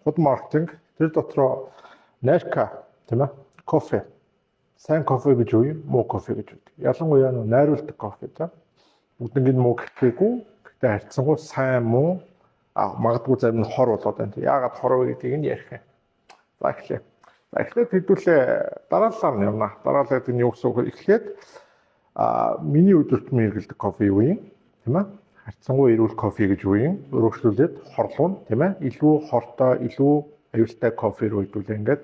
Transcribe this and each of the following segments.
Худ маркетинг, тэр дотроо найрка, тийм ээ, кофе. Сайн кофе гэж юу юм, муу кофе гэж үү. Ялангуяа нөө найруулдаг кофе, тийм. Бүгднийг муу гэхээгүй. Гэхдээ харьцангуй сайн, муу, магадгүй зарим нь хор болоод байна. Яагаад хор вэ гэдгийг нь ярих юм. За, эхлэе. За, эхлээд хэдүүлээ дараалалаар нь явна. Дараалал гэдэг нь юу гэсэн үг вэ? Эхлээд миний өдөртмөн хэрэглэдэг кофе юу юм? Тийм ээ? Харьцангуй эрүүл кофе гэж юу юм? Өөрөөр хорлоо, тийм ээ? Илүү хортой, илүү аюултай кофе руу хэдүүлээ ингээд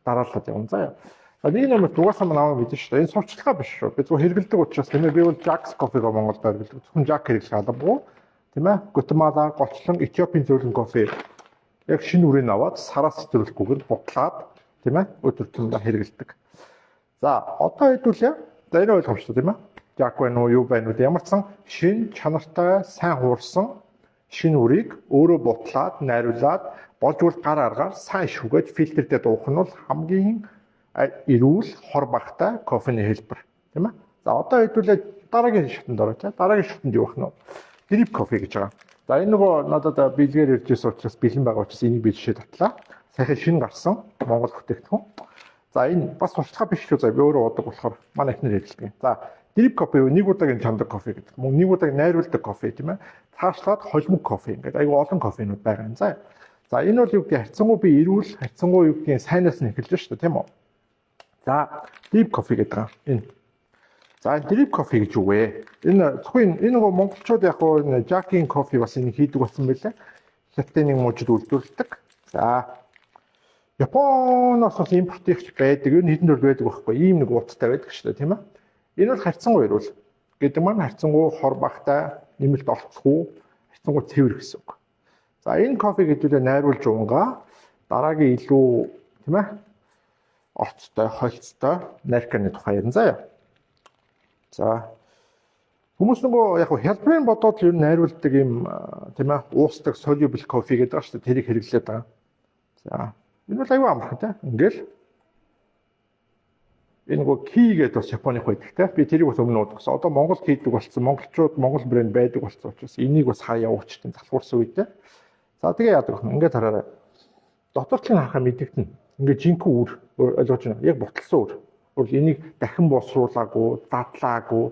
дараалал явна, заа. За, нэг номер угаасаа маань аваа мэдэн шүү дээ. Энэ сурчлагаа биш шүү. Би зөвхөн хэрэглэдэг учраас, тийм ээ, би бол Jack's Coffee-го Монголд хэрэглэдэг. Зөвхөн Jack хэрэглэх албагүй. Тийм ээ. Гватемала, голчлон Этиопийн зөөлөн кофе яг шинэ үрийг аваад сараас сэтрүүлэхгүйгээр бутлаад, тийм ээ, өдөр тутамдаа хэрэглэдэг. За, одоо хэдүүлээ. За, энэ ойлгомжтой, тийм ээ. Jack байна уу, юу байна уу, ямар ч сан шин чанартай, сайн хуурсан шинэ үрийг өөрөө бутлаад, найруулад, болж үл гар аргаар сайн шүгэж, фильтрдээ дуух нь бол хамгийн эрүүл, хор багтай кофений хэлбэр, тийм ээ. За, одоо хэдүүлээ дараагийн шатанд ороо, тийм. Дараагийн шатанд юу вэ? Drip кофе гэж байгаа. За, энэ нөгөө надад бэлгээр ирж байсан учраас, бэлэн байгаа учраас энийг би жишээ татлаа. Саяхан шинэ гарсан Монгол бүтээгдэхүүн. За, энэ бас сурталчилгаа биш шүү. За, би өөрөө уудаг болохоор манай эхнэр хэлдэг. За, drip кофе нэг удаагийн чандаг кофе гэдэг. Мөн нэг удааг найруулдаг кофе, тийм ээ. Цаашлаад холимог кофе, ингээд айгүй олон кофенууд байгаа юм. За. За, энэ бол юу гэдэг, харьцангуй би эрүүл, харьцангуй юу гэдгийг сайнаас нь эхэлж шүү дээ, тийм үү? За, drip кофе гэдэг байгаа. Энэ. За, энэ drip кофе гэж юу вэ? Энэ зөвхөн энэ нөгөө монголчууд яг гоо энэ Jack-ийн кофе бас энийг хийдэг болсон байлаа. Хятадын нэг мужид үйлдвэрлэдэг. За, Японоос бас импортын байдаг. Ер нь хэдэн төр байдаг байхгүй. Ийм нэг ууттай байдаг шүү дээ, тийм ээ. Энэ бол харьцангуй эрүүл гэдэг маань харьцангуй хор багтай, нэмэлт орцгүй, харьцангуй цэвэр гэсэн үг. За, энэ кофе гэдүүлээ найруулж уунгаа дараагийн илүү, тийм ээ, орцтой, холцтой найрканы тухай ярина, заяа. За, хүмүүс нөгөө яг хялбарын бодоод ер нь найруулдаг юм, тийм ээ, уусдаг soluble coffee гэдэг байгаа шүү дээ. Тэрийг хэрэглээд байгаа. За, энэ бол аюу амархан, тийм. Ингээл энэ нөгөө Key гэдэг бас Японых байдаг, те. Би тэрийг бас өмнө уудаг. Одоо Монгол хийдэг болсон. Монголчууд Монгол брэнд байдаг болсон учраас энийг бас хаяа уучтын залхуурсан үедээ. За, тэгээ яадаг вэ? Ингээд хараарай. Дотор талыг харахаа мэдэгдэнэ. Ингээд жинхэнэ үр, ойлгож байна. Яг бутлсан үр. Өөр энийг дахин боловсруулаагүй, задлаагүй.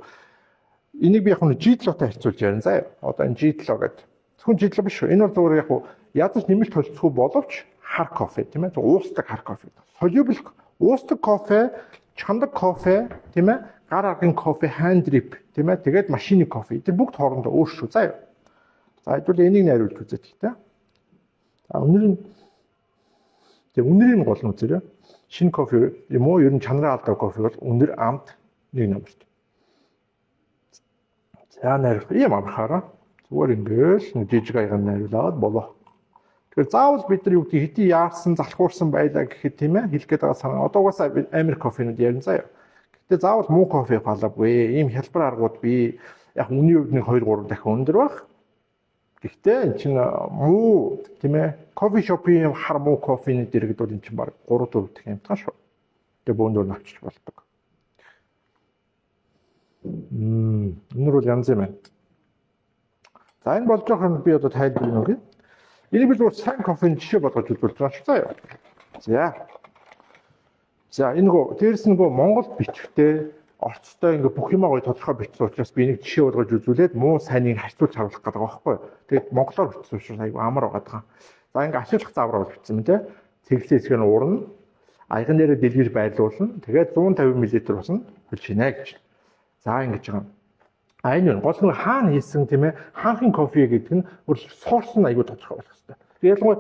Энийг би яг нь G7-тай харьцуулж ярина, заа. Одоо энэ G7 гэдэг. Зөвхөн G7 биш шүү. Энэ бол зөвхөн яг ядаж нэмэлт холцохгүй боловч хар кофе, тийм ээ. Уусдаг хар кофе. Soluble уусдаг кофе, чандаг кофе, тийм ээ. Гар аргын кофе, hand drip, тийм ээ. Тэгээд машины кофе. Тэр бүгд хоорондоо өөр шүү. Заа. За, хэдүүл энийг найруулж үзээд л та. За, үнэр нь, тэг үнэрийн гол нь үзээрэй. Шинэ кофе юм уу? Ер нь чанарын алдаа кофе бол үнэр, амт нэг номерт. За, найруулах ийм амархаараа зүгээр ингээл нэг жижиг аягаар найруулад болоо. Тэгэхээр заавал бид нар юу гэдэг, хэдий яарсан, залхуурсан байлаа гэхэд, тийм ээ, хэлэх гээд байгаа санаа. Одоо угаасаа Америк кофенууд ярина, заяа. Гэхдээ заавал муу кофе палаагүй. Ийм хялбар аргууд би яг үнийн хувьд нэг 2 3 дахин өндөр байх. Гэхдээ эн чинь муу, тийм ээ, coffee shop-ын хар муу кофений дэргэд бол эн чинь баг 3 4 дахин амтхан шүү. Тэгээ бөөндөр навчиж болдог. Энэ бол янз юм байна. За, энэ болж байгаа юм би одоо тайлбар өгье. Энийг би зүгээр сайн кофений жишээ болгож үзүүлж байгаа шүү, заяа. За. За, энэ нөгөө дээрэс нөгөө Монгол бичгтээ орцтой ингээ бүх юмаа гоё тодорхой бичсэн учраас би энийг жишээ болгож үзүүлээд муу сайныг харьцуулж харуулах гэдэг байгаа байхгүй юу. Тэгээд монголоор бичсэн учраас айгүй амар байгаа даа. За, ингээ ашиглах заавар бол бичсэн юм, те. Цэглэсэн хэсэг нь уурна. Аяган дээрээ дэлгэр байрлуулна. Тэгээд 150 мл усанд хөлжинэ гэж. За, ингэж байгаа. А энэ гол нь хаана хийсэн, тийм ээ, хаанхын кофе гэдэг нь бүр source нь айгүй тодорхой болох хэрэгтэй. Тэгээд ялангуяа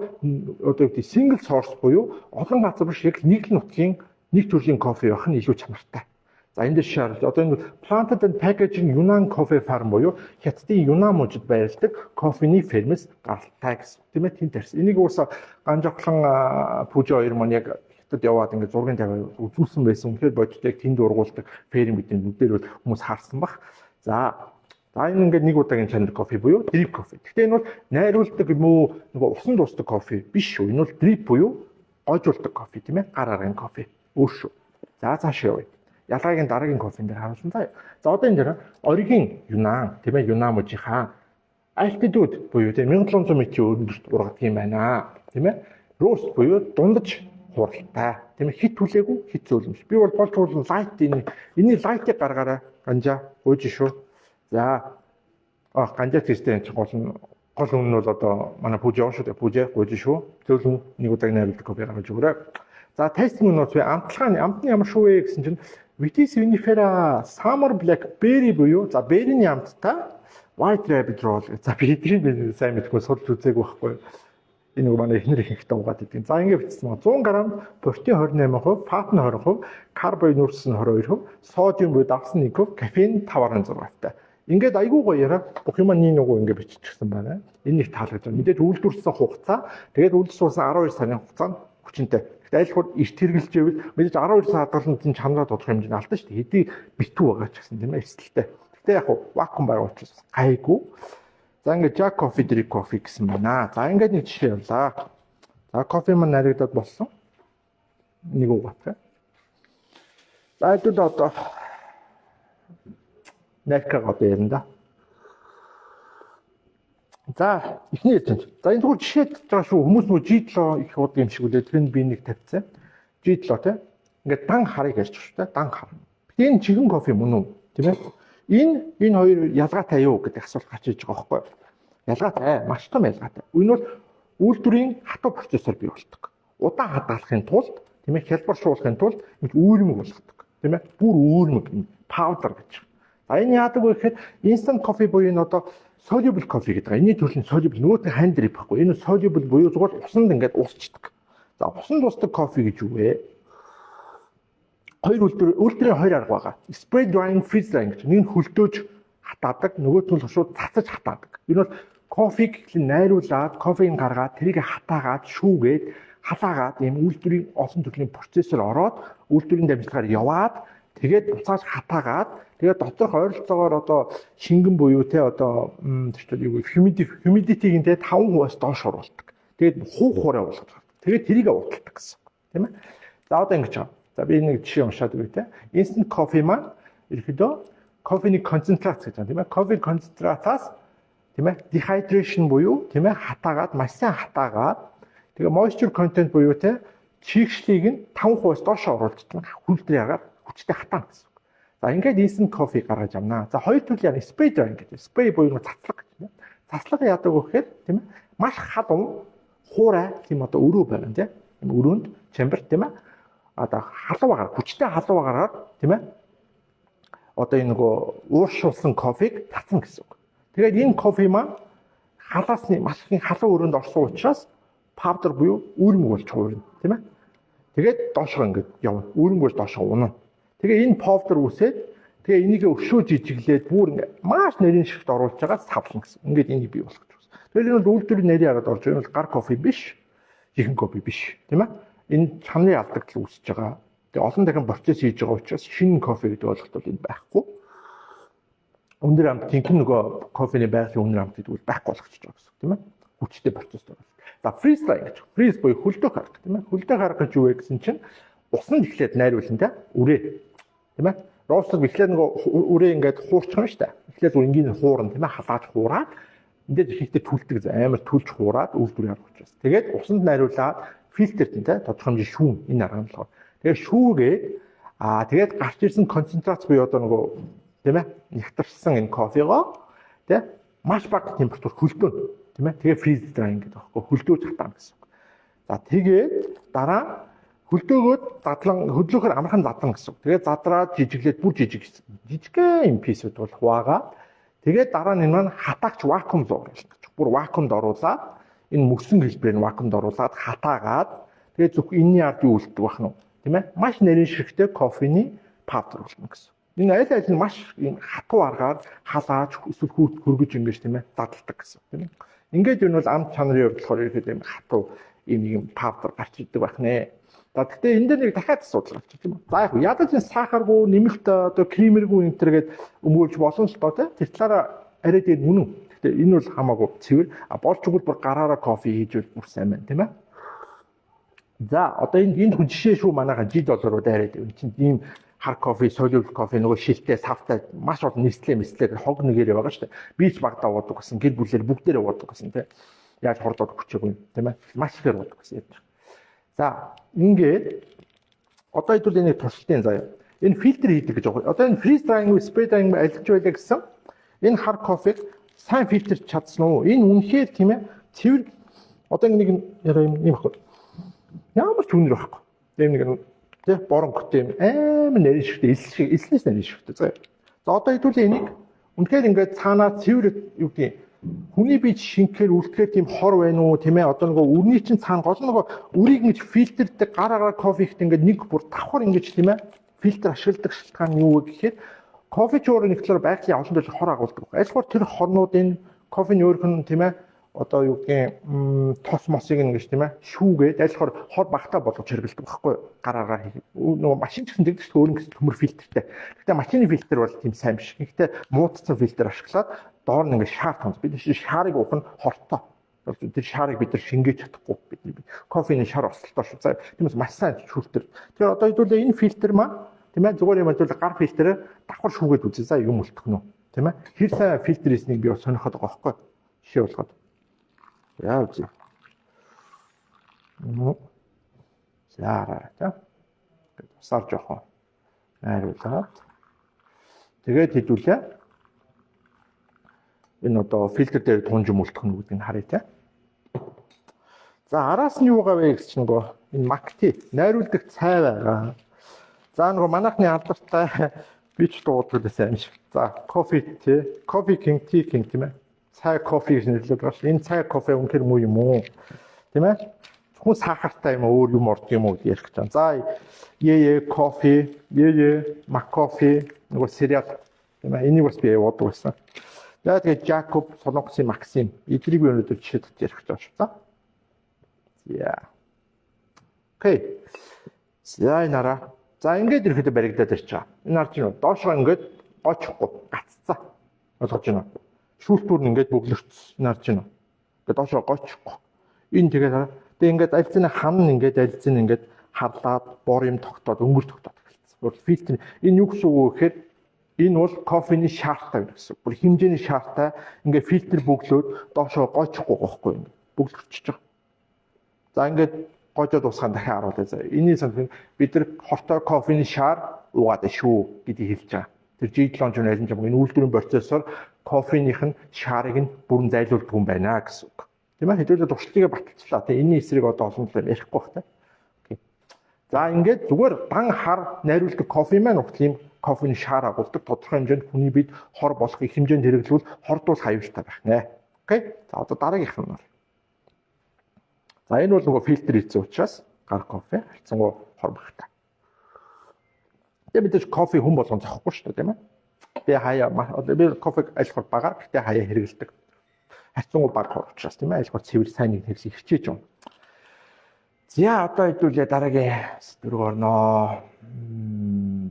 одоо юу гэдэг, single source буюу олон газар биш, яг нэг л нутгийн нэг төрлийн кофе байх нь илүү чанартай. За, энэ дээр шаард одоо энэ Planted and Packaging Yunnan Coffee Farm буюу Хятадын Юнан мужид байрладаг кофений фермээс гаралтай гэсэн. Тийм ээ, тэнд тарьсан. Энийг уусаа Ганжавхлан Пүжи хоёр маань яг Хятад яваад ингээд зургийн тавиа үзүүлсэн байсан. Үнэхээр бодит яг тэнд ургуулдаг ферм гэдэг нүдээр бол хүмүүс харсан бах. За. За, энэ ингээд нэг удаагийн чанар кофе буюу drip кофе. Гэхдээ энэ бол найруулдаг юм уу, нөгөө усан дуусдаг кофе биш шүү. Энэ бол drip буюу гойжуулдаг кофе, тийм ээ. Гар аргын кофе. Өөр шүү. За, цааш явъя. Ялгааг нь дараагийн кофен дээр харуулсан, заа. За, одоо энэ дээр оргийн Юнан, тийм ээ, Юнан мужийнхаа Altitude буюу тийм 1700 метрийн өндөрт ургадаг юм байна. Тийм ээ? Roast буюу дундаж хуралтай. Тийм ээ, хэт хүлээгүй, хэт зөөлөн биш. Би бол болж бол light энэ light-ыг гаргаарай. Ганжа гуйж шүү. За ганжа тийштэй энэ гол нь гол үнэ нь бол одоо манай пүүж яваа шүү дээ. Пүүжээ гуйж шүү. Зөөлөн нэг удаа найруулдаг кофе гаргаж өгөөрэй. За, tasting notes буюу амтлагын амт нь ямар шүү вэ гэсэн чинь Vitis vinifera Summer Black Berry буюу за berry-ний амттай White Rabbit Roll. За, би эдгийг би сайн мэдгүй, судалж үзээгүй байхгүй. Энэ нэг манай эхнэр ихэнхдээ угаад идэг. За, ингэ бичсэн байна. 100 г протеин 28%, fat нь 20%, карбонурс нь 22%, содиум буюу давс нь 1%, кофеин 5.6-тай. Ингээд айгүй гоё яриа бүх юм нэг нөгөө ингэ биччихсэн байна. Энэ нэг таалагдж байна. Мэдээж үйлдвэрлэсэн хугацаа, тэгээд үйлдвэрлэсэн 12 сарын хугацаа нь хүчинтэй. Гэхдээ аль хурд эрт хэрэглэжээвэл мэдээж 12 сар хадгалсан чинь чанараа тодорхой хэмжээнд алдсан шүү дээ. Хэдий битүү байгаа ч гэсэн, тийм ээ, эрсдэлтэй. Гэхдээ яг вакуум байгаа учраас гайгүй. За, ингээд Jack Coffee Drip Coffee гэсэн байна. За, ингээд нэг жишээ явлаа. За, кофе маань наригдаад болсон. Нэг угаах. За, хэдүүл одоо Найкаг одоо ярина да. За, эхний ээлжинд. За, энэ зүгээр жишээ байгаа шүү. Хүмүүс нөгөө G7 их уудаг юм шиг үлээ. Тэр нь би нэг тавьчихсан. G7 тий. Ингээд дан харыг ярьж байгаа шүү дээ. Дан хар. Энэ жинхэнэ кофе мөн үү? Тийм ээ? Энэ хоёр ялгаатай юу гэдэг асуулт гарч иж байгаа байхгүй юу? Ялгаатай, маш том ялгаатай. Энэ бол үйлдвэрийн хатуу процессор бий болдог. Удаан хадгалахын тулд, тийм ээ, хялбаршуулахын тулд ингэж үүрмэг болгодог. Тийм ээ? Бүр үүрмэг, powder гэж. За, энэ яадаг вэ гэхээр instant coffee буюу энэ одоо soluble coffee гэдэг. Энэний төрөл нь soluble, нөгөөх нь hand drip байхгүй. Энэ soluble буюу зүгээр усанд ингээд уусчдаг. За, усанд уусдаг кофе гэж юу вэ? Хоёр үйлдвэрийн хоёр арга байгаа. Spray drying, freeze drying гэж. Нэг нь хөлдөөж хатаадаг, нөгөөх нь шууд цацаж хатаадаг. Энэ бол кофег найруулад, кофег гаргаад, тэрийг хатаагаад, шүүгээд, халаагаад ийм үйлдвэрийн олон төрлийн процессор ороод, үйлдвэрийн дамжлагаар яваад, тэгээд буцааж хатаагаад, тэгээд доторх ойролцоогоор одоо шингэн буюу те одоо тэр чинь юу humidity-г те 5%-аас доош оруулдаг. Тэгээд хуух хуурай болгож. Тэгээд тэрийг уудалдаг гэсэн. Тийм ээ. За, одоо ингэж байгаа. За, би нэг жишээ уншаад өгье те. Instant coffee маань ерөөдөө кофений концентрац гэж байна, тийм ээ. Кофе концентрацаас, тийм ээ, dehydration буюу, тийм ээ, хатаагаад, маш сайн хатаагаад, тэгээ moisture content буюу те чийгшлийг нь 5%-аас доош оруулж хүлдрээ ягаад хүчтэй хатаана гэсэн үг. За, ингээд instant coffee гаргаж авнаа. За, хоёр төрлийн spray drying гэж. Spray буюу цацлага гэж, тийм ээ. Цацлага яадаг вэ гэхээр, тийм ээ, маш халуун хуурай тийм одоо өрөө байна, тийм ээ. Өрөөнд chamber, тийм ээ, одоо халуун агаар, хүчтэй халуун агаараар, тийм ээ, одоо энэ нөгөө ууршуулсан кофег цацна гэсэн үг. Тэгээд энэ кофе маань халаасны маш их халуун өрөөнд орсон учраас powder буюу үүрмэг болж хуурна, тийм ээ. Тэгээд доошоо ингээд явна. Үүрмэг болж доошоо унана. Тэгээ энэ powder үсээд, тэгээ энийг өшөө жижиглээд, бүр ингээд маш нарийн шигт оруулж байгаа савлана гэсэн. Ингээд энийг бий болгож байна. Тэгэхээр энэ бол үйлдвэрийн нарийн аргаад орж байгаа. Энэ бол гар кофе биш. Жинхэнэ кофе биш, тийм ээ. Энэ чанарын алдагдал үүсэж байгаа. Тэгээ олон дахин процесс хийж байгаа учраас шинэ кофе гэдэг ойлголт бол энэ байхгүй. Өндөр амт, жинхэнэ нөгөө кофений байгалийн өндөр амт гэдэг бол байхгүй болгочихж байгаа гэсэн, тийм ээ. Хүчтэй процесс байгаа. За, freeze drying гэж. Freeze буюу хөлдөөх арга, тийм ээ. Хөлдөөх арга гэж юу вэ гэсэн чинь усанд эхлээд найруулна те. Үрээ. Тийм ээ. Roaster эхлээд нөгөө үрээ ингээд хуурчих юм шүү дээ. Эхлээд зүгээр энгийн хуурна, тийм ээ, халааж хуураад эндээ ихтэй түлдэг, амар түлж хуураад үйлдвэрийн арга учраас. Тэгээд усанд найруулад фильтр тийм те тодорхой хэмжээ шүүн энэ арга нь болохоор. Тэгээд шүүгээд тэгээд гарч ирсэн концентрац буюу одоо нөгөө, тийм ээ, нягтарсан энэ кофегоо тийм маш бага температур хөлдөөнө, тийм ээ. Тэгээ freeze drying гэдэг байхгүй, хөлдөөж хатаана гэсэн үг. За, тэгээд дараа хөлдөөгөөд задлан, хөдлөхөр амархан задлан гэсэн үг. Тэгээд задраад жижиглээд бүр жижиг жижигхэн юм piece үүд бол хуваагаад, тэгээд дараа нь энэ маань хатаагч вакуум руу оруулна гэж. Бүр вакуумд оруулаад, энэ мөсөн хэлбэрээр нь вакуумд оруулаад хатаагаад, тэгээд зөвхөн энэний ард юу үлддэг байх нь, тийм ээ, маш нарийн ширхтэй кофений powder болно гэсэн. Энэ аль аль нь маш юм хатуу аргаар халааж эсвэл хүүт хөргөж ингэж, тийм ээ, задалдаг гэсэн, тийм ээ. Ингээд юу нь бол амт чанарын хувьд болохоор ерөөхдөө юм хатуу ийм нэг юм powder гарч идэг байх нэ. За, гэхдээ энэ дээр нэг дахиад асуудал гарч тийм үү. За, яг ядаж энэ сахаргүй, нэмэлт одоо creamer гүй энэ төр гээд өмгөөлж болно л доо, тийм. Тэр талаараа арай дээр үнэн. Гэхдээ энэ бол хамаагүй цэвэр. А болж өгвөл бүр гараараа кофе хийж бол бүр сайн байна, тийм ээ. За, одоо энэ хүн жишээ шүү, манайхан G долларууд арай дээр. Энэ чинь ийм Хар кофе, soluble кофе нөгөө шилтэй, савтай маш олон Nestle мэслээ хог нэгээрээ байгаа шүү дээ. Би ч багадаа уудаг гэсэн, гэр бүлээр бүгдээрээ уудаг гэсэн тийм. Яаж хордоод хүчээгүй юм тийм ээ. Маш ихээр уудаг гэсэн юм. За, ингээд одоо хэдүүл энийг туршилтын заяа. Энэ фильтр хийдэг гэж байгаа. Одоо энэ freeze drying, spray drying аль ч байлаа гэсэн энэ хар кофег сайн фильтр чадсан уу? Энэ үнэхээр тийм ээ цэвэр одоо нэг яриа юм юм баггүй. Ямар ч үнэр байхгүй. Тийм нэг тий боронктой юм амар нарийн шигтэй элс шиг элснээс нарийн шигтэй заяа. За, одоо хэдүүлээ энийг үнэхээр ингээд цаанаа цэвэр юу гэдэг хүний бие шингэхээр үлдэхээр тийм хор байна уу, тийм ээ, одоо нөгөө үрний чинь цаана гол нөгөө үрийг ингэж фильтрдэг гар агаар кофе ихт ингээд нэг бүр давхар ингэж, тийм ээ, фильтр ашигладаг шалтгаан нь юу вэ гэхээр кофе ч өөрөө нэг талаар байгалийн олон төрлийн хор агуулдаг. Альхаар тэр хорнуудын кофений өөрөх нь, тийм ээ, одоо юу гэдгийг тос мосыг ингэж, тийм ээ, шүүгээд айлхаар хор багтаа болгож хэрэглэдэг байхгүй юу, гар агаар хийх. Нөгөө машин ч гэсэн тэгдэг шүү дээ, өөр гэсэн төмөр фильтртэй. Гэхдээ машины фильтр бол тийм сайн биш. Гэхдээ муудсан фильтр ашиглаад доор нь ингэ шар тонц. Бид шарыг уух нь хортой. Тэр шарыг бид нар шингээж чадахгүй. Бид кофений шар осолтой шүү. За, тиймээс маш сайн шүүлтэр. Тэгэхээр одоо хэдүүлээ энэ фильтр маань, тийм ээ, зүгээр юм хэдүүлээ гар фильтрээр давхар шүүгээд үзье. За, юм үлдэх нь үү? Тийм ээ. Хэр сайн фильтр хийснийг би бас сонирхоод байгаа байхгүй. Жишээ болгоод. Яа үзье. Ну. За, за. Тусаар жоохон найруулад. Тэгээд хэдүүлээ. Энэ одоо фильтр дээр тунж юм үлдэх нь гэдгийг харъя те. За, араас нь юу гавэ гэж чинь нөгөө энэ Mug Tea найруулдаг цай байгаа. За, нөгөө манайхны алдартай би ч дууддаг байсан юм шиг. За, кофе тий, Coffee King, Tea King, тийм ээ. Цай кофе гэж нэрлэдэг байгаа шүү. Энэ цай кофе үнэхээр муу юм уу? Тийм ээ? Зөвхөн сахартай юм өөр юм ордог юм уу гэж ярих гэж байна. За, Ее кофе, Ее McCoffee нөгөө сериал, тийм ээ. Энийг бас би уудаг байсан. За, тэгээд Жакоб, Солонгосын Максим эдрийг би өнөөдөр жишээ татж ярих гэж байгаа шүү. За. За. Okay. За, энэ араа. За, ингээд ирэхэд баригдаад ирж байгаа. Энэ харж байна уу? Доошоо ингээд гоочихгүй гаццаа. Ойлгож байна уу? Шүүлтүүр нь ингээд бөглөрцсөн. Энэ харж байна уу? Ингээд доошоо гоочихгүй. Энэ тэгээд хараа. Тэгээ ингээд аль зэний хан нь ингээд аль зэн ингээд харлаад бор юм тогтоод өнгөр тогтоод эхэлсэн. Бүр фильтр энэ юу гэсэн үг вэ гэхээр энэ бол кофений шаартай гэсэн. Бүр хэмжээний шаартай ингээд фильтр бөглөөд доошоо гоочихгүй байхгүй ингээд бөглөрчиж байгаа. За, ингээд гожоод дуусгаад дахиад харуулъя. За, энэний санал бид нар хортой кофений шаар уугаад шүү гэдгийг хэлж байгаа. Тэр G7 ч аль нь ч юм энэ үйлдвэрийн процессор кофених нь шаарыг нь бүрэн зайлуулдаг юм байна гэсэн үг. Тийм ээ, хэдүүлээ туршилтыг баталчлаа. Тэгээ энэний эсрэг одоо олон талаар ярихгүй бах та. Okay. За, ингээд зүгээр дан хар найруулдаг кофе маань угтал ийм кофений шаар агуулдаг, тодорхой хэмжээнд хүний бид хор болох их хэмжээнд хэрэглэвэл хордуулах аюултай байх нэ. Okay. За, одоо дараагийнх нь бол. За, энэ бол нөгөө фильтр хийсэн учраас гар кофе харьцангуй хор багтай. Тэгээ мэдээж кофе хүн болгон зохихгүй шүү дээ, тийм ээ. Би хаяа одоо би кофег айлхаар багаар, гэхдээ хаяа хэрэглэдэг. Харьцангуй бага хор учраас, тийм ээ, айлхаар цэвэр сайн нэг хэрэглэх хичээж байна. За, одоо хэдүүлээ дараагийн сэдв рүү орноо.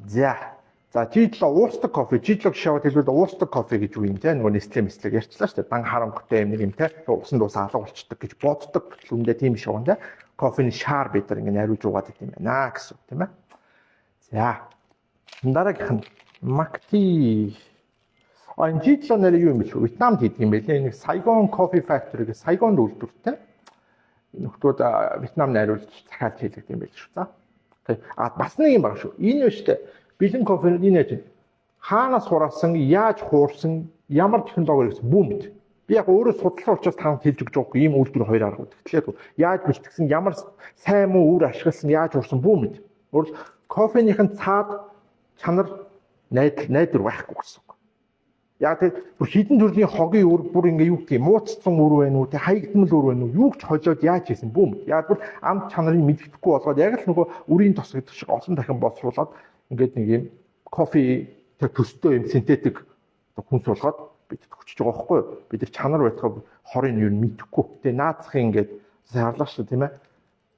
За. За, G7 уусдаг кофе, G7 шаваад хэлбэл уусдаг кофе гэж үг юм те, нөгөө Nestle мэслэг ярьчлаа шүү дээ. Дан харанхтай юм нэг юм те, усан дуусаа алга болчдөг гэж боддог. Гэтэл тийм биш юм те. Кофений шаар бид нар ингэ найруулж уугаад идэм байна гэсэн үг, тийм ээ. За. Дараагийнх нь Mug Tea. А, энэ G7 нэр юу юм бэ? Вьетнамд хийдэг юм байлээ. Нэг Saigon Coffee Factory гэх Сайгонд үйлдвэртэй. Нөхдүүд Вьетнам найруулж захиалж хийдэг юм байл шүү. За. А, бас нэг юм баг шүү. Энэ юу штэ. Бэлэн кофе энэ яаж хаанаас хураасан, яаж хуурсан, ямар технологи гэсэн бүүмд. Би яг өөрөө судлах учраас танд хэлж өгч байгаа ийм үйлдвэр хоёр арга. Тэгэхээр яаж бэлтгэсэн, ямар сайн муу үр ашигласан, яаж хуурсан бүүмд. Өөрөлд кофенийх нь цаад чанар найдвар байхгүй гэсэн үг. Яг тэр бүр хідэн төрлийн хогийн үр бүр ингээ юу гэх юм мууцсан үр байна уу, тэг хаягдмал үр байна уу, юу ч холиод яаж хийсэн бүүм. Яг бүр ам чанарыг мэддэхгүй болгоод яг л нөгөө үрийн тос гэдэг шиг олон дахин боловсруулад ингээд нэг юм кофе тэр төстэй юм синтетик хүнс болгоод бид өгчөж байгаа байхгүй юу? Бид нар чанар байтгаа хорын юу мэдэхгүй. Тэгээ наацхын ингээд зарлаа шүү, тийм ээ.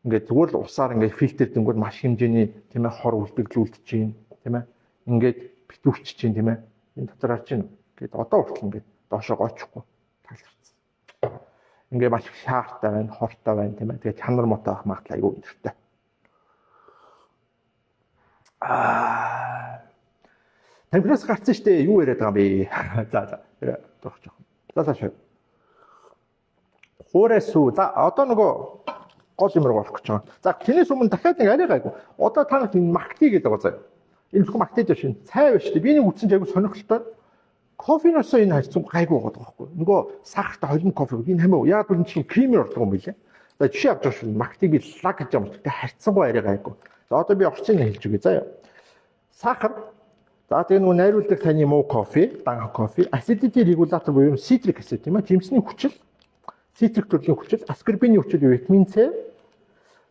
Ингээд зүгээр л усаар ингээд фильтр дөнгөд маш хэмжээний, тийм ээ, хор үлдэгдэл үлдэж чинь, тийм ээ. Ингээд битүүрч чинь, тийм ээ. Энэ дотор харж байна. Ингээд одоо хүртэл ингээд доошоо гоочихгүй таларцсан. Ингээд маш их шаартай байна, хортой байна, тийм ээ. Тэгээ чанар муутай байх магадлал аюу өндөртэй. Аа. Тамхинаас гарцсан штэ, юу яриад байгаа юм бэ? За. Дөрөх жоох. За шав. Хуурай сүү. За, одоо нөгөө гол юм руу орох гэж байгаа. За, тэрнээс өмнө дахиад нэг арай гайгүй. Одоо та нарт энэ McTea гэдэг байгаа заяа. Энэ зөвхөн McTea биш, энэ цай биш дээ. Би нэг үтсэн ч айгүй сонирхолтой. Кофеноос энэ харьцан гайгүй байгаа байхгүй. Нөгөө сахартай холимог кофе. Энэ хамаа яг бол энэ чинь creamer ордог юм билээ. За, жишээ авч байгаа шүү. McTea би лаг гэж юм. Гэтэ харьцангуй арай гайгүй. За, одоо би орцыг хэлж өгье заяа. Сахар. За, тэгээ нөгөө найруулдаг таны муу кофе, дан кофе, acidity regulator буюу citric acid, тийм ээ, жимсний хүчил, citric төрлийн хүчил, аскорбины хүчил, витамин С.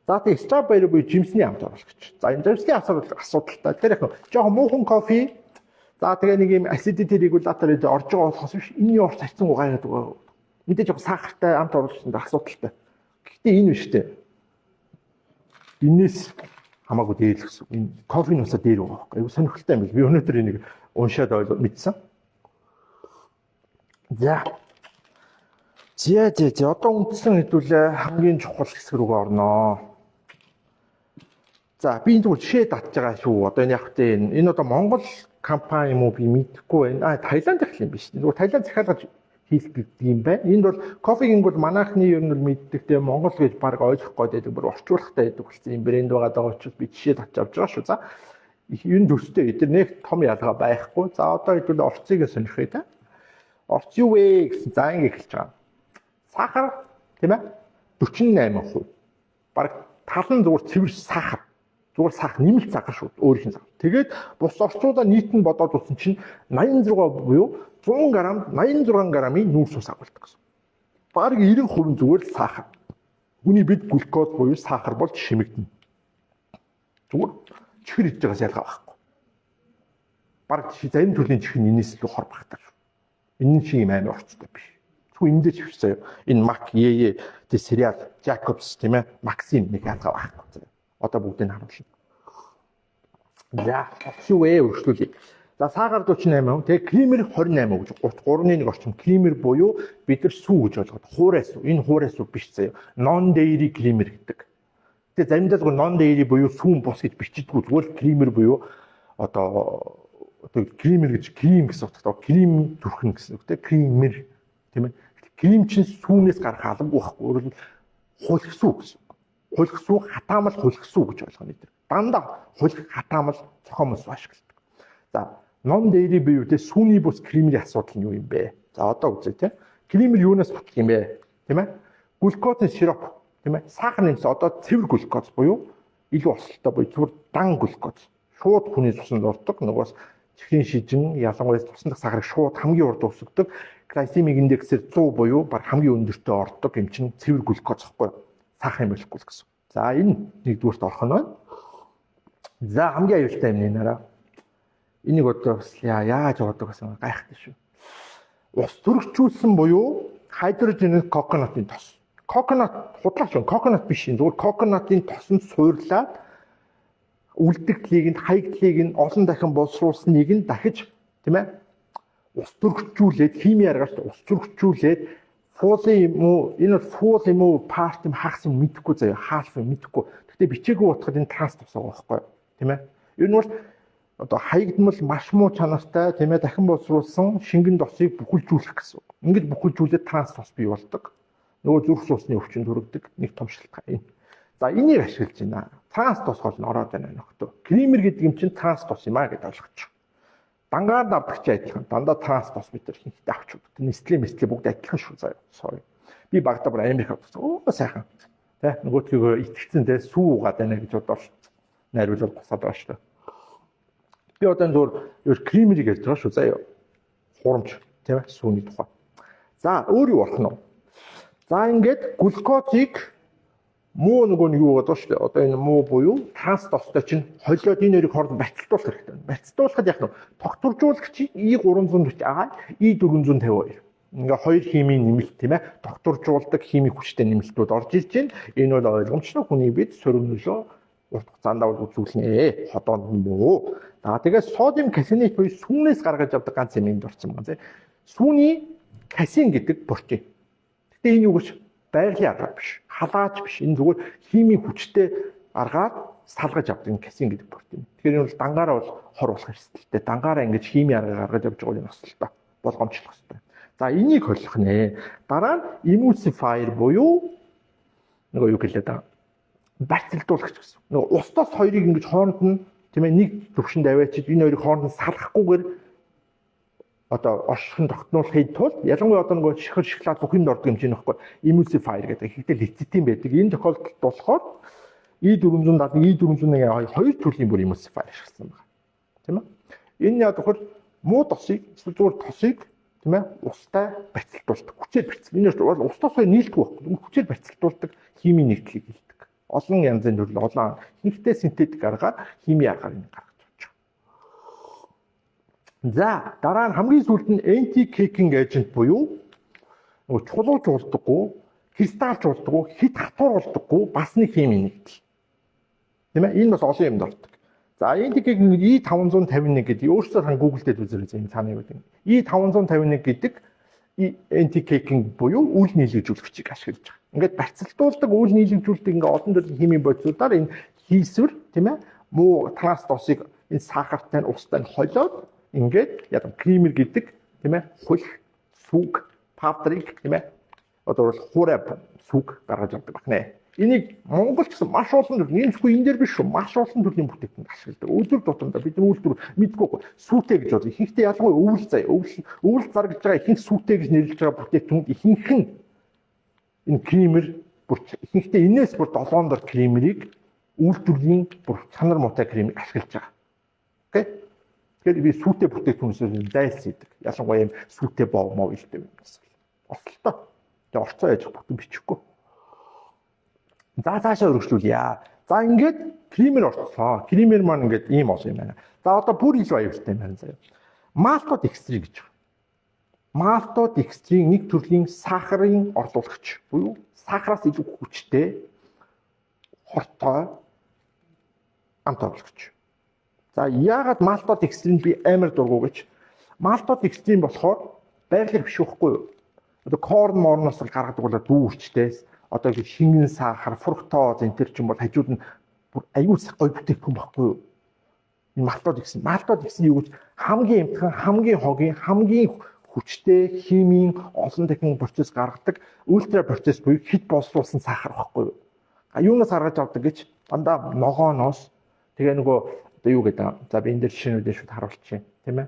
За, тэгээ strawberry буюу жимсний амт оруулагч. За, энэ жимсний асуудал асуудалтай. Тэр яг жоохон муухан кофе. За, тэгээ нэг юм acidity regulator эд орж байгаа болохоос биш, энэний орц харьцангуй гайгаад байгаа. Мэдээж жоохон сахартай амт оруулагч асуудалтай. Гэхдээ энэ биш үү? Энээс хамаагүй дээр л гэсэн. Энэ кофеносоо дээр байгаа байхгүй. Айгу сонирхолтой юм бил. Би өнөөдөр энийг уншаад ойлгоод мэдсэн. За. За. Одоо үндсэн хэдүүлээ хамгийн чухал хэсэг рүүгээ орноо. За, би энэ зүгээр жишээ татж байгаа шүү. Одоо энэ яг тэ энэ одоо Монгол компани юм уу, би мэдэхгүй байна. А, Таиланд их юм биш. Зүгээр Таиланд захиалгаж хийлдэг юм байна. Энд бол кофегийн бол манайхны ер нь бол мэддэг те, Монгол гэж баг ойлгох гээд байдаг, бүр орчуулгатай байдаг болсон юм брэнд байгаа даа учраас би жишээ татж авч байгаа шүү. За, энэ төстэй эдгээр нэг том ялгаа байхгүй. За, одоо хэдүүл орцыг сонирхъя те. Орц юу вэ гэсэн, за, ингэ эхэлж байгаа. Сахар, тийм ээ, 48%. Бараг тал нь зүгээр цэвэр сахар. Зүгээр сахар, нэмэлт сахар шүү. Өөрийнх нь сахар. Тэгээд бус орцуудаа нийт нь бодоод үзсэн чинь 86 буюу 100 г 86 г-ын нүүрс ус агуулдаг гэсэн. Бараг 90% зүгээр л сахар. Хүний бид глюкоз буюу сахар болж шимэгдэнэ. Зүгээр чихэр идэж байгаас ялгаа байхгүй. Бараг зарим төрлийн чихэр нь энэс илүү хор багтаа шүү. Энэ шиг юм амар орцтой биш. Зөвхөн энэ дээр ч биш заяа. Энэ Мак, Ее, тэ Cereal, Jacobs, тийм ээ, Maxim нэг ялгаа байхгүй заяа. Одоо бүгдийг харуулна. За, орц юу вэ? Өргөжлүүлье. За, сахар 48%, тэгээ creamer 28% гэж 3-ны 1 орчим creamer буюу бид нар сүү гэж ойлгоод хуурай сүү. Энэ хуурай сүү биш заяа. Non dairy creamer гэдэг. Тэгээ заримдаа зүгээр non dairy буюу сүүн бус гэж бичдэггүй, зүгээр creamer буюу одоо creamer гэж, cream гэсэн утгатай. Cream түрхэн гэсэн үг те, creamer, тийм ээ. Cream чинь сүүнээс гарах албагүй байхгүй. Өөрөөр хэлбэл хулих сүү гэсэн. Хулих сүү, хатаамал хулих сүү гэж ойлгоно энэ. Дандаа хулих, хатаамал цохиомол сүү ашигладаг. За, non dairy буюу те сүүний бус creamer ийн асуудал нь юу юм бэ? За, одоо үзье те. Creamer юунаас бүтэх юм бэ? Тийм ээ? Глюкозын сироп, тийм ээ? Сахар нэмсэн одоо цэвэр глюкоз буюу илүү осолтой буюу цэвэр дан глюкоз. Шууд хүний цуснд ордог. Нөгөөс чихрийн шижин, ялангуяа цусны дах сахарыг шууд хамгийн урд өсгөдөг. Glycemic index-ээр 100 буюу баг хамгийн өндөртөө ордог юм чинь цэвэр глюкоз гэхгүй юу? Сахарын молекул гэсэн. За, энэ нэгдүгüрт орох нь байна. За, хамгийн аюултай юм нэраа. Энийг одоо бас яаж яваадаг гэсэн гайхалтай шүү. Ус төрөгчүүлсэн буюу hydrogenated coconut-ын тос. Coconut худлаач байна. Coconut биш юм. Зүгээр coconut-ын тосонд суурлаад үлдэгдлийг нь, хаягдлыг нь олон дахин боловсруулсныг нь дахиж, тийм ээ, ус төрөгчүүлээд, хими аргаар ус төрөгчүүлээд full юм уу, энэ бол full юм уу, part юм, хагас юм мэдэхгүй заяа, half юм мэдэхгүй. Гэхдээ бичээгүй утгад энэ транс тос байгаа байхгүй, тийм ээ. Энэ бол одоо хаягдмал маш муу чанартай, тийм ээ, дахин боловсруулсан шингэн тосыг бүхэлжүүлэх гэсэн үг. Ингэж бүхэлжүүлээд транс тос бий болдог. Нөгөө зүрх судасны өвчин төрөгдөг нэг том шалтгаан энэ. За, энийг ашиглаж байна. Транс тос гол нь ороод байна нөхдөө. Creamer гэдэг юм чинь транс тос юм а гэдээ ойлгочих. Дангаар давдаг чи адилхан. Дандаа транс тос бид нар ихэнхдээ авч өгдөг. Nestle мэслээ бүгд адилхан шүү заяа. Sorry. Би багадаа бүр Америк авсан. Өө, сайхан. Тэ нөгөөдхийгөө итгэцэн тэ сүү угаад байна гэж бодоол найруулал гусаад байгаа шүү дээ. Би одоо энэ зүгээр юу creamer ийг ярьж байгаа шүү заяа. Хурамч, тийм ээ, сүүний тухай. За, өөр юу болох нь вэ? За, ингээд глюкозыг муу нөгөө нэг юу гэдэг шүү дээ. Одоо энэ муу буюу транс тостой чинь холиод энэ хоёрыг хооронд барьцдуулах хэрэгтэй. Барьцдуулахад яг нь тогтворжуулагч E340A, E452. Ингээ хоёр химийн нэмэлт, тийм ээ, тогтворжуулдаг химийн хүчтэй нэмэлтүүд орж ирж байна. Энэ бол ойлгомжтой, хүний бид сөрөг нөлөө урт хугацаанд бол үзүүлнэ. Ходоонд нь муу. За, тэгээд sodium caseinate буюу сүүнээс гаргаж авдаг ганц юм энд орсон байгаа тийм. Сүүний касеин гэдэг протеин. Гэтэ энэ юу гэж байгалийн аргаар биш. Халааж биш. Энэ зүгээр химийн хүчтэй аргаар салгаж авдаг энэ касеин гэдэг протеин. Тэгэхээр энэ бол дангаараа бол хор болох эрсдэлтэй. Дангаараа ингэж хими арга гаргаж явж байгаа юм осолтой. Болгоомжлох хэрэгтэй. За энийг холих нэ. Дараа нь emulsifier буюу нөгөө юу гэлээ да. Барьцалдуулагч гэсэн. Нөгөө ус тос хоёрыг ингэж хооронд нь тийм ээ нэг төвшөнд аваачиж энэ хоёрыг хооронд нь салгахгүйгээр одоо оршихын тогтнуулахын тулд ялангуяа одоо нөгөө шихэр шоколад бүх юмд ордог юм чинь нөхгүй emulsifier гэдэг ихэнхдээ лецитин байдаг. Энэ тохиолдолд болохоор E470, E401 хоёр төрлийн бүр emulsifier ашигласан байна. Тийм ээ. Энэ яг тохор муу тосыг эсвэл зүгээр тосыг тийм ээ устай барьцалдуулдаг. Хүчээр барьцал. Энэ бол ус тос хоёр нийлдэг байхгүй. Хүчээр барьцалдуулдаг химийн нэгдлийг хэлдэг. Олон янзын төрөл олон ихэнхдээ синтетик аргаар химийн аргаар энэ гаргаж авч байгаа. За дараа нь хамгийн сүүлд нь anti-caking agent буюу нөгөө чулууж болдоггүй, кристалж болдоггүй, хит хатуур болдоггүй бас нэг химийн нэгдэл. Тийм ээ? Энэ бас олон юмд ордог. За anti-caking E551 гэдэг өөрсдөө хан Google дээр үзээрэй энэ цаана юу гэдэг. E551 гэдэг anti-caking буюу үл нийлэгжүүлэгчийг ашиглаж байгаа. Ингээд барьцалдуулдаг, үл нийлэгжүүлдэг ингээд олон төрлийн химийн бодисуудаар энэ хийсвэр тийм ээ муу транс тосыг энэ сахартай нь устай нь холиод ингээд яг creamer гэдэг тийм ээ хуль сүг powder ыг тийм ээ одоо бол хуурай сүг гаргаж авдаг байна. Энийг Монгол ч гэсэн маш олон төрлийн энэ зөвхөн энэ дээр биш шүү. Маш олон төрлийн бүтээгдэхүүнд ашигладаг. Өдөр тутамдаа бид нар үйлдвэр мэдгүй сүүтэй гэж боддог. Ихэнхдээ ялангуяа өвөл заяа. Өвөл заргаж байгаа ихэнх сүүтэй гэж нэрлэж байгаа бүтээгдэхүүнд ихэнх нь энэ creamer бүр ихэнхдээ энэс бүр 7 дор creamer ийг үйлдвэрийн бүр чанар муутай creamer ийг ашиглаж байгаа. Okay. Тэгэхээр би сүүтэй бүтээгдэхүүнээс дайлс хийдэг. Ялангуяа юм сүүтэй бов мов илдэг юм бас. Осолтой. Тэгээ орцоо яж бүтэн бичихгүй. За цаашаа өргөжлүүлье. За ингээд creamer орцлоо. Creamer маань ингээд ийм олон юм байна. За одоо бүр илүү аюултай юм байна заяа. Малтодекстрин гэж байна. Малтодекстрин нэг төрлийн сахарын орлуулагч буюу сахараас илүү хүчтэй хортой амт орлогч. За яагаад малтодекстрин би амар дургу гэж? Малтодекстрин болохоор байгаль биш байхгүй юу? Одоо corn морноос л гаргадаг бол дүүрчтэй. Одоо шингэн сахар, фруктоз энэ төр чинь бол хажууд нь бүр аюул гоё бүтээгдэхүүн байхгүй юу? Энэ малтодекстрин. Малтодекстрин юу гэж хамгийн эмтхэн, хамгийн хогийн, хамгийн хүчтэй химийн олон дахин процесс гаргадаг ультра процесс буюу хит боловсруулсан сахар байхгүй юу? А юунаас гаргаж авдаг гэж дандаа ногооноос тэгээ нөгөө одоо юу гэдэг. За би энэ дээр жишээнүүдээ шууд харуулчих юм, тийм ээ.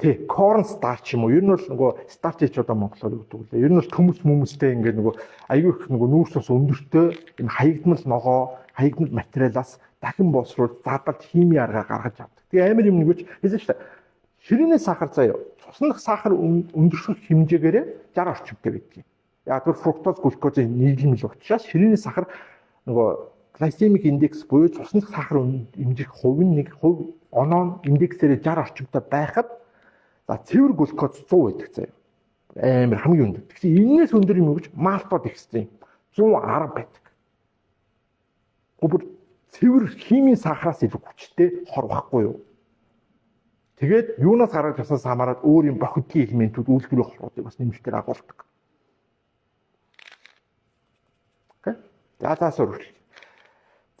Тий, corn starch юм уу? Ер нь бол нөгөө starch гэж одоо монголоор юу гэдэг лээ. Ер нь бол төмөс мөмөстэй ингээд нөгөө аюу их нөгөө нүүрс ус өндөртэй энэ хаягдмал ногоо, хаягдмал материалаас дахин боловсруулж задалж химийн аргаар гаргаж авдаг. Тэгээ амар юм нэгвч хэлсэн шүү дээ. Ширээний сахар заяа. Цуснах сахар өндөрших хэмжээгээрээ 60 орчимтай байдаг юм. Яг тэр фруктоз, глюкозын нийлмэл учраас ширээний сахар нөгөө glycemic index буюу цуснах сахар эмжих хувь нь нэг хувь оноо индексээр 60 орчимтай байхад за цэвэр глюкоз 100 байдаг заяа. Амар хамгийн өндөр. Тэгсэн энэс өндөр юм уу гэж малтодекстрин 110 байдаг. Гүр цэвэр химийн сахараас илүү хүчтэй хор байхгүй юу? Тэгээд юунаас гаргаж авснаас хамаарат өөр юм бохирдлын элементүүд үйлдвэрийн хоруудыг бас нэмэлтээр агуулдаг. Okay. За цаасаа үргэлжлэе.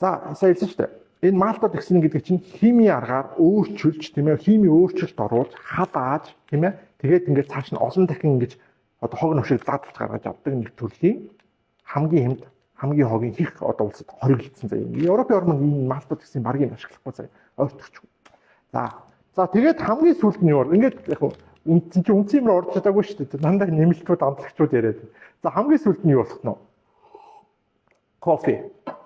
За сая хэлсэн шүү дээ. Энэ малтодекстрин гэдэг чинь химийн аргаар өөрчилж тийм ээ химийн өөрчлөлт оруулж халааж тийм ээ тэгээд ингээд цааш нь олон дахин ингэж одоо хог новшиг задалж гаргаж авдаг нэг төрлийн хамгийн хямд хамгийн хогийн их одоо улсад хориглогдсон заяа. Европын орн энэ малтодекстрин баргийн ашиглахгүй заяа. Ойртогч. За тэгээд хамгийн сүүлд нь юу бол ингээд яг үндсэн чинь үндсэн юм руу орж чадаагүй шүү дээ. Дандаа нэмэлтүүд амтлагчуд яриад. За хамгийн сүүлд нь юу болох нь вэ? Кофе.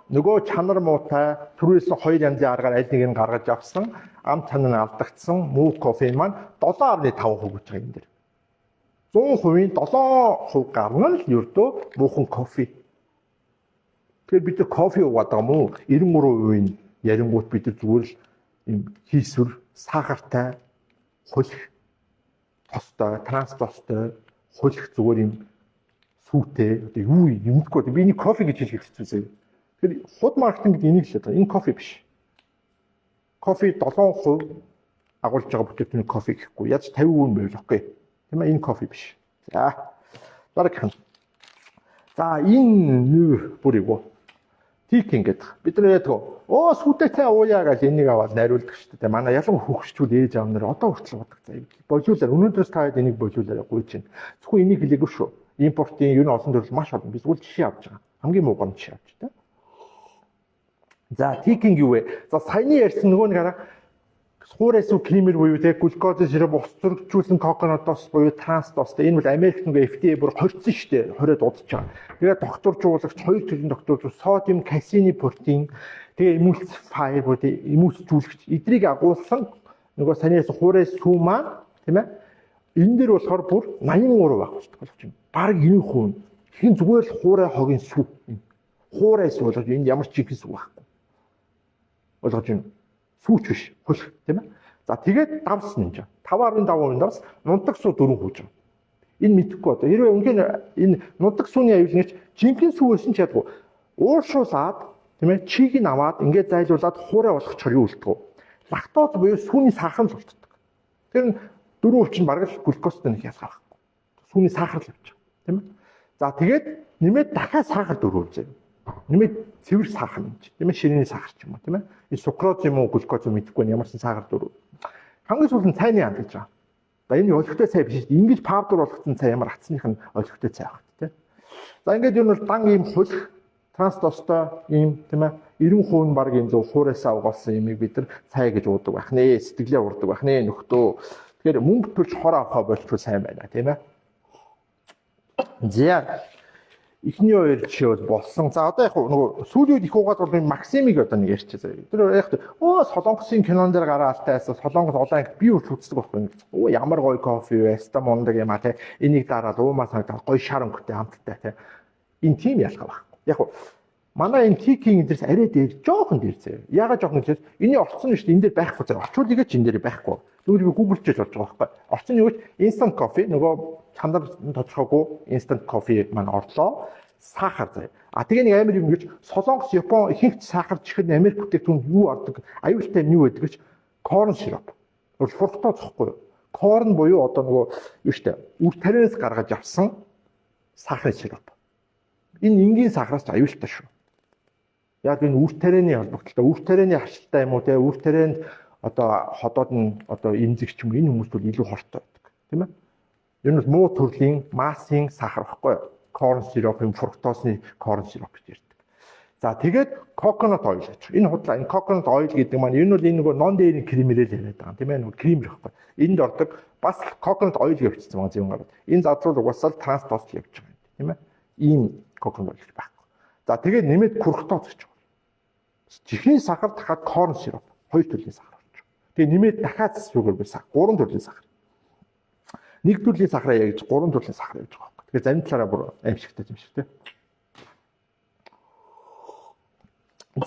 Нөгөө чанар муутай түрүүсэн хоёр янзын аргаар аль нэг нь гаргаж авсан ам чанар нь алдагдсан муу кофе маань 7.5% гэж байгаа юм дээр. 100%-ийн 7% гарна л ердөө муухан кофе. Тэгэхээр бид нар кофе уугаад байгаа мó 93% ярингуут бид нар зүгээр л юм хийсвэр сахартай хулих тостой, транс тостой хулих зүгээр юм сүүтэй одоо юу юмдгүй би энийг кофе гэж хэлэх хэцүү заяа. Тэгэхээр худ маркетинг гэдэг энийг л хэлээд байгаа. Энэ кофе биш. Кофе 7% агуулж байгаа бүтээгдэхүүний кофе гэхгүй. Яаж 50% байвал okay. Тийм ээ энэ кофе биш. За дараагийнх нь. За энэ нүү бүр эвгүй. Tea King гэдэг. Бид нар яадаг вэ? Оо, сүйтэй цай ууя гэж энийг аваад найруулдаг шүү дээ. Манай ялангуяа хөгшчүүд, ээж аав нар одоо хүртэл уудаг цай. Болиулаар, өнөөдрөөс та хэд энийг болиулаарай, гуйж байна. Зөвхөн энийг хэлээгүй шүү. Импортын ер нь олон төрөл маш олон. Би зүгээр жишээ авч байгаа. Хамгийн муугар нь жишээ авч байна. За, Tea King юу вэ? За, саяны ярьсан нөгөө нэг хараа, хуурай сүү creamer буюу те глюкоз сироп, ус зөрөгжүүлсэн coconut тос буюу транс тостой. Энэ бол Америкт нөгөө FDA бүр хорьцсон шүү дээ. Хориод удаж байгаа. Тэгээд докторжуулагч, хоёр төрлийн докторжуул, sodium casein protein, тэгээ emulsifier буюу эмульсжүүлэгч эдрийг агуулсан нөгөө саяны ярьсан хуурай сүү маань, тийм ээ. Энэ дээр болохоор бүр 83 байх болдог болж байна. Бараг 90%. Тэгэхээр зүгээр л хуурай хогийн сүү. Хуурай сүү болгож, энд ямар ч жинхэнэ сүү байхгүй. Ойлгож байна, сүүч биш, хулх, тийм ээ. За, тэгээд давс нэмж 5.5% давс, нунтаг сүү 4 хүйж байгаа. Энэ мэдэхгүй одоо. Хэрвээ үнэхээр энэ нунтаг сүүний аюул нь жинхэнэ сүү байсан ч ядгүй. Ууршуулад, тийм ээ, чийг нь аваад ингээд зайлуулад хуурай болгочхоор юу үлддэг вэ? Лактоз буюу сүүний сахар л болтдог. Тэр нь 4% чинь бараг л глюкозтой нэг ялгаа байхгүй. Сүүний сахар л явж байгаа. Тийм ээ. За, тэгээд нэмээд дахиад сахар 4% заяа. Нэмээд цэвэр сахар юм чи. Тийм ээ, ширээний сахар ч юм уу, тийм ээ. Энэ сукрауз юм уу, глюкоз юм мэдэхгүй, ямар ч сахар 4. Хамгийн сүүлд нь цайны анд гэж байгаа. За, энэ олигтой цай биш шүү дээ. Ингэж powder болгоцсон цай ямар атсных нь олигтой цай байх тийм. За, ингээд ер нь бол дан ийм хулх, транс тостой ийм, тийм ээ, 90% нь баг ийм зөв хуурайсаа угаалсан юмыг бид нар цай гэж уудаг байх нэ, сэтгэлээ урдаг байх нэ, нөхдөө. Тэгэхээр мөнгө төлж хор авахаа болчвол сайн байна, тийм ээ. За, эхний хоёр жишээ бол болсон. За, одоо яг нөгөө сүүлийн үед их уугаад бол Максимыг одоо нэг ярьчих заяа. Тэр яг өө Солонгосын кинон дээр гараа алтайсан Солонгос олон анги би үрт үздэг байхгүй. Өө, ямар гоё кофе вэ? Ста мундаг юм а те. Энийг дараад уумаа санагдаад гоё шар өнгөтэй хамттай те. Энэ тийм ялгаа байхгүй. Яг манай энэ Tea King дээрс арай дээр, жоохон дээр заяа. Яагаад жоохон гэвэл энэний орцсон нь шүү дээ, энэ дээр байхгүй заяа. Орчуулъя ч энэ дээр байхгүй. Тэгвэл би Google чиж болж байгаа байхгүй. Орцсон нь юу вэ? Instant coffee, нөгөө чанар тодорхойгүй instant coffee маань орлоо. Сахар заяа. А тэгээ нэг амар юм гэж Солонгос, Япон ихэнх сахар чихэр нь Америк бүтээгдэхүүн юу ордог? Аюултай юм юу байдаг гэж corn syrup. Фруктоз зохгүй юу? Corn буюу одоо нөгөө юу штэ, үр тарианаас гаргаж авсан сахарын сироп. Энэ энгийн сахараас ч аюултай шүү. Яг энэ үр тарианы холбогдлолтой, үр тарианы харшилтай юм уу те, үр тарианд одоо ходоод нь одоо эмзэг ч юм, энэ хүмүүст бол илүү хортой байдаг, тийм ээ. Ер нь бол муу төрлийн массын сахар багхгүй юу? Corn syrup юм, фруктозны corn syrup гэж ярьдаг. За, тэгээд coconut oil гэж. Энэ худлаа, энэ coconut oil гэдэг маань энэ бол энэ нөгөө non dairy creamer-ээр яриад байгаа юм, тийм ээ, нөгөө creamer байхгүй. Энд ордог бас coconut oil гэж бичсэн байгаа юм гараад. Энэ задрал угаасаа л транс тос л явж байгаа юм, тийм ээ. Ийм coconut oil гэж байхгүй. За, тэгээд нэмээд фруктоз гэж байгаа. Чихний сахар, дахиад corn syrup, хоёр төрлийн сахар орж байгаа. Тэгээ нэмээд дахиад sugar буюу сахар, гурван төрлийн сахар. Нэг төрлийн сахараа яг гурван төрлийн сахар явж байгаа байхгүй. Тэгэхээр зарим талаараа бүр аимшигтай юм шиг, тийм.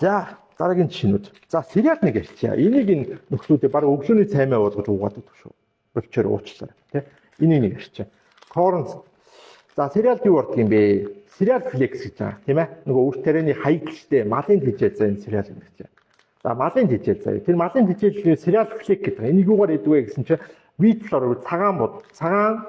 За, дараагийн жишээнүүд. За, cereal нэг ярьчихъя. Энийг энэ нөхцүүдээ баг өглөөний цаймаа уулгаж уугаад байдаг шүү. Болчоор уучлаарай, тий. Энийг нэг ярьчихъя. Corn. За, cereal д юу ордог юм бэ? Cereal flakes гэж байгаа, тийм ээ. Нөгөө үр тарианы хаягдaltaй малын тэжээл, за, энэ cereal гэдэг чинь. За, малын тэжээл заяа. Тэр малын тэжээл cereal flake гэдэг. Энийг юугаар идэх вэ гэсэн чинь wheat flour, цагаан бод, цагаан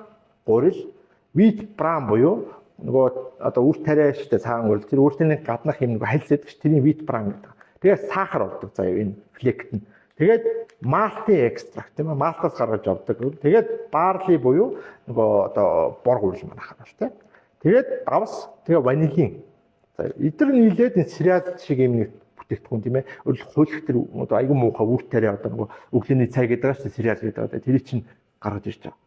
гурил, wheat bran буюу нөгөө одоо үр тариа шүү дээ, цагаан гурил. Тэр үр тарианы гаднах юм нөгөө хальс гэдэг чинь тэрийн wheat bran гэдэг. Тэгээд сахар ордог заяа энэ flake т нь. Тэгээд малтын extract, тийм ээ, малтаас гаргаж авдаг. Тэгээд barley буюу нөгөө одоо бор гурил манайхаа бол, тийм. Тэгээд давс, тэгээ ванилин. За, эдгээр нийлээд энэ cereal шиг юм нэг бүтээгдэхүүн, тийм ээ. Өөрөлд хуулих тэр одоо айгүй муухай үр тариа, одоо нөгөө өглөөний цай гэдэг байгаа шүү дээ, cereal гэдэг байгаа. Тэр чинь гаргаж ирж байгаа.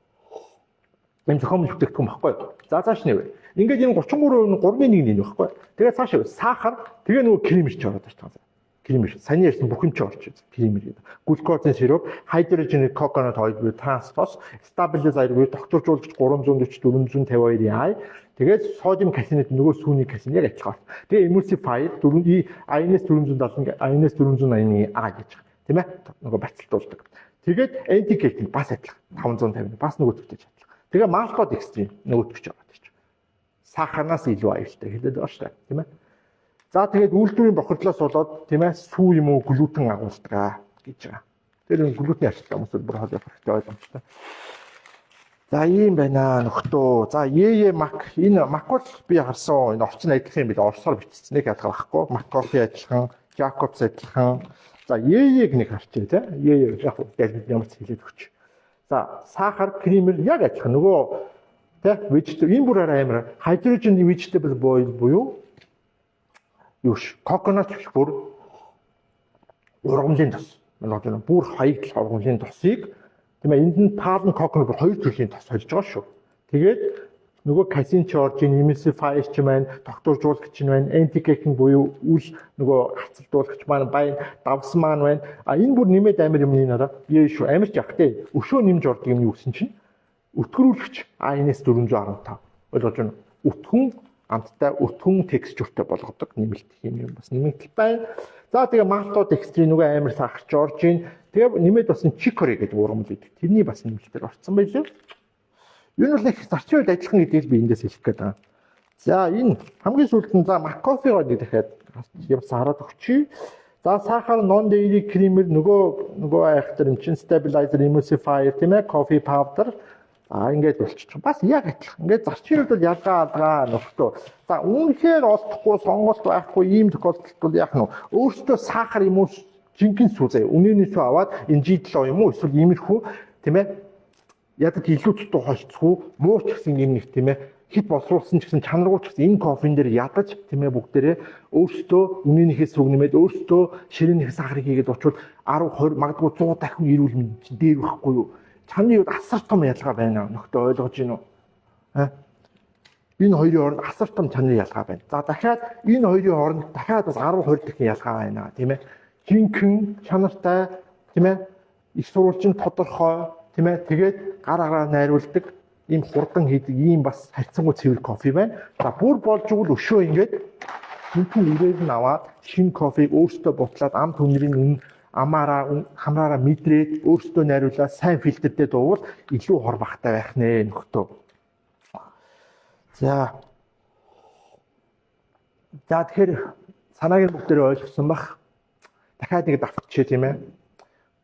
Энэ зохиомж бүтээгдэхүүн баггүй. За, цааш нэ. Ингээд энэ 33% нь 3-ын 1 нэ баггүй. Тэгээ цааш сахар, тэгээ нөгөө creamer ч ороод ирж байгаа. Creamer. Саяны ярьсан бүх юм чи орж ирж. Creamer гэдэг. Глюкозын сироп, hydrogenated coconut oil буюу транс тос, stabilizer буюу докторжуулагч 340 452 I. Тэгээд sodium caseinate, нөгөө сүүний casein яг адилхан. Тэгээ emulsifier 4 INS 470, INS 481 A гэж байгаа. Тийм ээ? Нөгөө бацалтуулдаг. Тэгээд anti-caking бас адилхан. 550 бас нөгөө төвтэй адилхан. Тэгээ maltodextrin нөгөөтгч ороод ирж. Сахарнаас илүү аюултай хэлээд байгаа шүү дээ. Тийм ээ? За, тэгээд үйлдвэрийн бохирдлоос болоод, тийм ээ, сүү юм уу глютен агуулдаг гэж байгаа. Тэр энэ глютений ашигтай хүмүүс бүр хоол явах хэрэгтэй ойлгомжтой. За, ийм байна нөхдөө. За, Ее Мак, энэ Мак бол би харсан, энэ орчин адилхан юм бил, орсоор бичсэн нэг ялгаа байхгүй. Мак кофе адилхан, Jacobs адилхан. За, Ее-г нэг харчээ, тий. Ее яг дэлгэнд ямар ч хэлээд өгч. За, сахар, creamer яг адилхан. Нөгөө тий vegetable энэ бүр арай амар hydrogen vegetable oil буюу юу ш coconut биш, бүр ургамлын тос. Манай бүр хаягдл ургамлын тосыг, тийм ээ, энд нь palm coconut, бүр хоёр төрлийн тос холж байгаа шүү. Тэгээд нөгөө casein ч орж ийн, emulsifier ч маань, тогтворжуулагч нь байна, anti-caking буюу үл нөгөө хацалдуулагч маань байна, давс маань байна. А энэ бүр нэмээд амар юм надаа. Яа шүү, амар ч явахтай. Өшөө нэмж ордог юм юу гэсэн чинь өтгөрүүлэгч INS 415. Ойлгож байна уу? Өтгөн амттай, өтгөн texture тэй болгодог нэмэлт юм бас нэмэгдэл байна. За, тэгээ maltodextrin, нөгөө амар сахарч орж ийн. Тэгээ нэмээд бас chicory гэдэг ургамал байдаг. Тэрний бас нэмэлтээр орцсон байлээ. Юу нь бол их зарчим үед адилхан гэдгийг би эндээс хэлэх гээд байгаа. За, энэ хамгийн сүүлд нь, за, MacCoffee-го нэг дахиад явсан хараад өгчий. За, сахар, non dairy creamer, нөгөө айхтар юм чинь stabilizer, emulsifier, тийм ээ, coffee powder. А ингээд болчих. Бас яг адилхан. Ингээд зарчмын үед бол ялгаа алгаа нөхдөө. За, үнэхээр олдохгүй, сонголт байхгүй ийм тохиолдолд бол яах нь вэ? Өөртөө сахар юм уу, жинхэнэ сүү заяа. Үнэний сүү аваад энэ G7 юм уу, эсвэл иймэрхүү, тийм ээ, ядад илүү дутуу холцгүй муу ч гэсэн юм нэг, тийм ээ, хит боловсруулсан ч гэсэн, чанаргүй ч гэсэн энэ кофен дээр ядаж, тийм ээ, бүгдээрээ өөрсдөө үнэнийхээ сүг нэмээд, өөрсдөө ширээнийхээ сахарыг хийгээд очвол 10 20, магадгүй 100 дахин эрүүл мэнд чинь дээр байхгүй юу? Чанарын үед асар том ялгаа байна, нөхдөө, ойлгож байна уу? А? Энэ хоёрын хооронд асар том чанарын ялгаа байна. За, дахиад энэ хоёрын хооронд дахиад бас 10 20 дахин ялгаа байна, тийм ээ. Жинхэнэ чанартай, тийм ээ. Их сурвалж нь тодорхой, тийм ээ. Тэгээд гар агаа найруулдаг, ийм хурдан хийдэг, ийм бас харьцангуй цэвэр кофе байна. За, бүр болж игэл өшөө ингээд жинхэнэ үрээр нь аваад шинэ кофег өөртөө бутлаад, ам түнрийн үн амаараа хамраараа мэдрээд, өөртөө найруулаад, сайн фильтртэй дуувал илүү хор багтай байх нэ, нөхдөө. За. За, тэгэхээр санааг нь бүгдээрээ ойлгосон бах. Дахиад нэг давтчихъя, тийм ээ.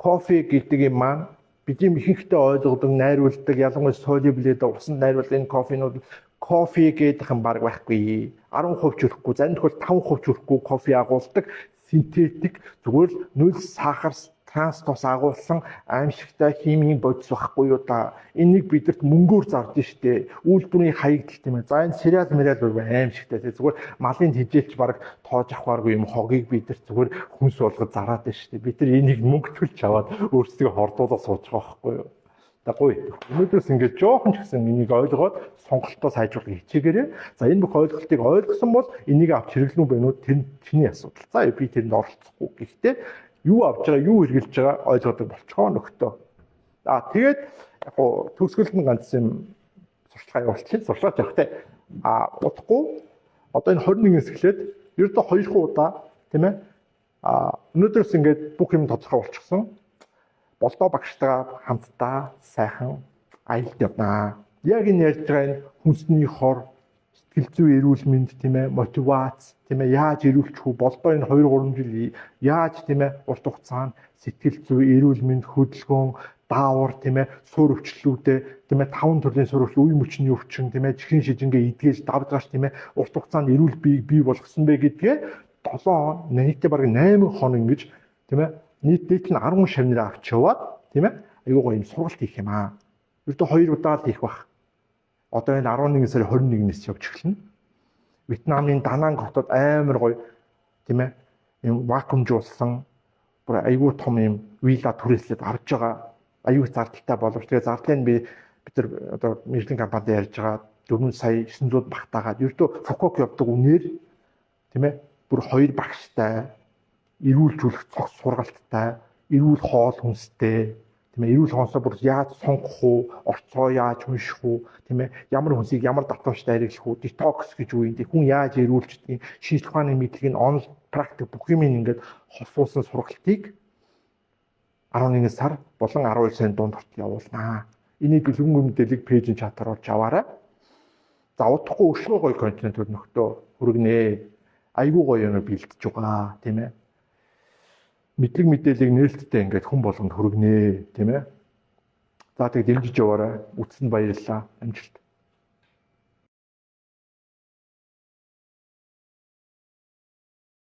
Кофе гэдэг юм маань бидний ихэнхдээ ойлгодог, найруулдаг, ялангуяа soluble гэдэг усанд найруулдаг энэ кофенууд кофе гэдэг юм баг байхгүй. 10% ч хүрэхгүй, зарим тохиолдолд 5% ч хүрэхгүй кофе агуулдаг синтетик, зүгээр л нүл сахар, транс тос агуулсан аимшигтай химийн бодис байхгүй юу да. Энийг бидэрт мөнгөөр зарж штэ. Үйлдвэрийн хаягдал, тийм ээ. За, энэ cereal мэрал бүр аимшигтай, тийм. Зүгээр малын тэжээлч баг тоож авахааргүй юм хогийг бидэрт зүгээр хүнс болгож зараад байна штэ. Бид нар энийг мөнгө төлж аваад өөрсдөө хордуулаад сууж байгаа байхгүй юу? За, гоё. Өнөөдрөөс ингээд жоохон ч гэсэн энийг ойлгоод сонголтоо сайжруулах хичээгээрэй. За, энэ бүх ойлголтыг ойлгосон бол энийг авч хэрэглэнүү байна уу? Тэр чиний асуудал. За, би тэрэнд оролцохгүй. Гэхдээ юу авч байгаа, юу хэрэглэж байгаа ойлгодог болчихоо, нөхдөө. За, тэгээд яг гоо төгсгөлд нь ганц юм сурталчилгаа явуулчих. Сурталчилгаа явах те. А удахгүй одоо энэ 21-ээс эхлээд ердөө 2 удаа, тийм ээ. А өнөөдрөөс ингээд бүх юм тодорхой болчихсон. Болдоо багштайгаа хамтдаа сайхан аялалд явнаа. Яг энэ ярьж байгаа энэ хүнсний хор, сэтгэл зүй, эрүүл мэнд, тийм ээ, мотивац, тийм ээ, яаж эрүүлчих үү, болдоо энэ 2 3 жил яаж, тийм ээ, урт хугацаанд сэтгэл зүй, эрүүл мэнд, хөдөлгөөн, даавар, тийм ээ, суурь өвчлөлүүдээ, тийм ээ, таван төрлийн суурь өвчлөл, үе мөчний өвчин, тийм ээ, чихрийн шижингээ эдгэж давж гарч, тийм ээ, урт хугацаанд эрүүл биеийг бий болгосон бэ гэдгээ 7 хоног, нийтдээ бараг 8 хоног ингэж, тийм ээ, нийт дээд нь 10 шавныраа авч яваад, тийм ээ, айгуу гоё юм сургалт хийх юм аа. Ердөө хоёр удаа л хийх бах. Одоо энэ 11 сарын 21-ээс явж эхэлнэ. Вьетнамын Дананг хотод амар гоё, тийм ээ, юм вакуумжуулсан бүр айгуу том юм вилла түрээслээд авч байгаа, аюу зардалтай боловч тэгээ зардлыг бид нар одоо мэргэжлийн компанид ярьж байгаа 4 сая 900 багтаагаад ердөө Фукок явдаг үнээр, тийм ээ, бүр хоёр багштай, эрүүлжүүлэх цогц сургалттай, эрүүл хоол хүнстэй, тийм ээ, эрүүл хоолсоо бүр яаж сонгох уу, орцоо яаж унших уу, тийм ээ, ямар хүнсийг ямар давтамжтай хэрэглэх үү, детокс гэж юу юм, хүн яаж эрүүлждгийг, шинжлэх ухааны мэдлэгийг, онол практик бүх юм ингээд хосуулсан сургалтыг 11 сар болон 12 сарын дунд хүртэл явуулнаа. Энийг дэлгэрэнгүй мэдээллийг page ийн chat аар олж аваарай. За, удахгүй өшгөө гоё контентууд нөхдөө хүргэнэ. Айгүй гоё юм бэлтэж байгаа, тийм ээ. Мэдлэг мэдээллийг нээлттэй ингээд хүн болгонд хүргэнэ, тийм ээ. За, тэг дэмжиж яваарай. Үзсэнд баярлалаа. Амжилт.